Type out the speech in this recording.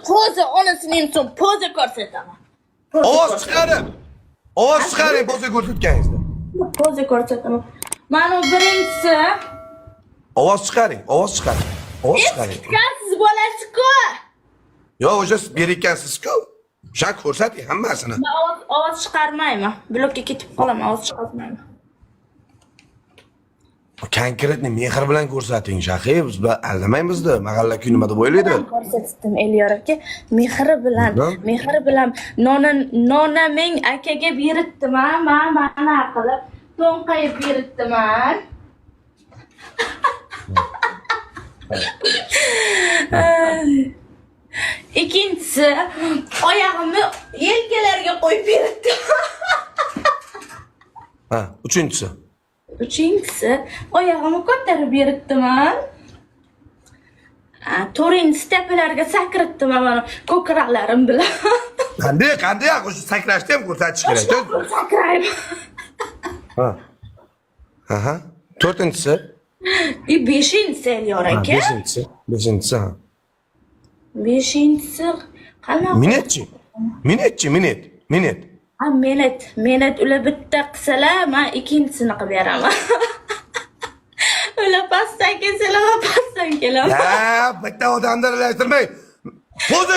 Poza onasini emsin, poza ko'rsataman. Poza Ovoz ko'rsataman. chiqarib. Ovoz chiqaring poza ko'rsatganingizda. Poza ko'rsataman. Mana bu birinchisi. Ovoz chiqaring, ovoz chiqaring. Ovoz chiqaring. Eshitgansiz bolasi-ku. Yo'q, o'sha siz berayotgansiz-ku. O'sha ko'rsating hammasini. Men ovoz chiqarmayman. Blokka ketib qolaman, ovoz chiqarmayman. Конкретный mehr bilan ko'rsating, Shahi. Biz aldamaymiz-da. Mahalla-ku nima deb o'ylaydi? Ko'rsatdim Elyor aka, mehri bilan, Nima? mehri bilan nona ming akaga beribdim, ha, man mana qilib to'nqayib beribdim, ha. Ikkinchisi, oyog'imni yelkalariga qo'yib beribdim. Ha, uchinchisi. Uchinchisi, oyog'imni ko'tarib beribdim, ha. Ha, to'rtinchisi, tepalarga sakritdim mana ko'kraklarim bilan. Qanday, qanday? O'sha sakrashni ham ko'rsatish kerak. Sakrayman. Ha. Aha. To'rtinchisi. И beshinchisi, Elyor Ha, aka. beshinchisi. Beshinchisi, ha. Beshinchisi qanaqa? Minetchi. Minetchi, minet. Minet. Ha, menet, menet ular bitta qilsalar, men ikkinchisini qilib beraman. Ular pastdan kelsalar, men pastdan kelaman. Ya, bitta odamni aralashtirmang. Poza